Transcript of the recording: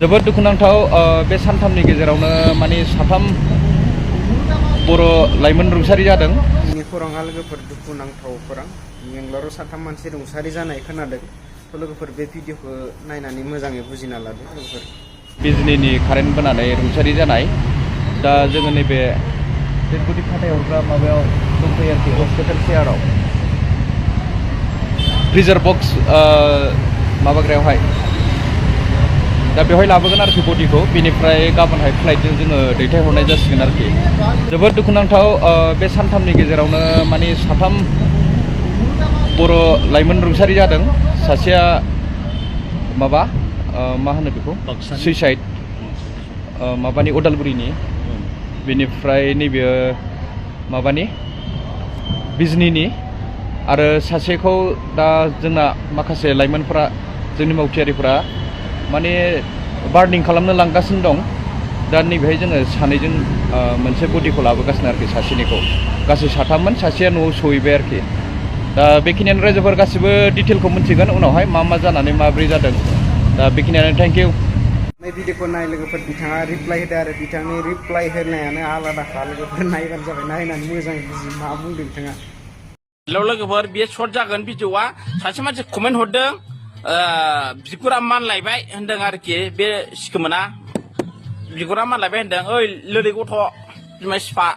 जोबोद दुखुनांथाव बे सानथामनि गेजेरावनो माने साथाम बर' लाइमोन रुंसारि जादों। जोंनि खौराङा लोगोफोर दुखुनांथाव खौरां बेंगलराव साथाम मानसि रुंसारि जानाय खोनादों। लोगोफोर बे भिडिअखौ नायनानै मोजाङै बुजिना लादो लोगोफोर। बिजलीनि कारेन्ट बोनानै रुंसारि जानाय। दा जोङो नैबे डेडबडी फाथाय हरग्रा माबायाव दंफैयो आरोखि हस्पिटाल सेयाराव फ्रिजार बक्स माबाग्रायावहाय दा बेवहाय लाबोगोन आरोखि बडिखौ बेनिफ्राय गाबोनहाय फ्लाइटजों जोङो दैथायहरनाय जासिगोन आरोखि। जोबोद दुखुनांथाव बे सानथामनि गेजेरावनो माने साथाम बर' लाइमोन रुंसारि जादों। सासेया माबा मा होनो बेखौ सुइसाइड माबानि उदालगुरिनि, बेनिफ्राय नैबे माबानि बिजनीनि, आरो सासेखौ दा जोंना माखासे लाइमोनफोरा जोंनि मावथियारिफोरा माने बार्निं खालामनो लांगासिनो दं। दा नैबेहाय जोङो सानैजों मोनसे बडिखौ लाबोगासिनो आरोखि सासेनिखौ। गासै साथाममोन, सासेया न'आव सहैबाय आरोखि। दा बेखिनियानो रायजोफोर गासिबो डिटेलखौ मिथिगोन उनावहाय मा जानानै माब्रै जादों। दा बेखिनियानो, थेंक इउ। बे भिडिअखौ नाय लोगोफोर, बिथाङा रिप्लाइ होदो आरो बिथांनि रिप्लाइ होनायानो आलादाखा लोगोफोर। नायबानो जाबाय, नायनानै मोजाङै बुजि मा बुंदों बिथाङा। हेलौ लोगोफोर, बेयो सर्ट जागोन भिडिअआ। सासे मानसि कमेन्ट हरदों बिगुरा मानलायबाय होनदों आरोखि। बे सिखोमोना बिगुरा मानलायबाय होनदों। ओइ लोरै गथ' बिमा सिफा।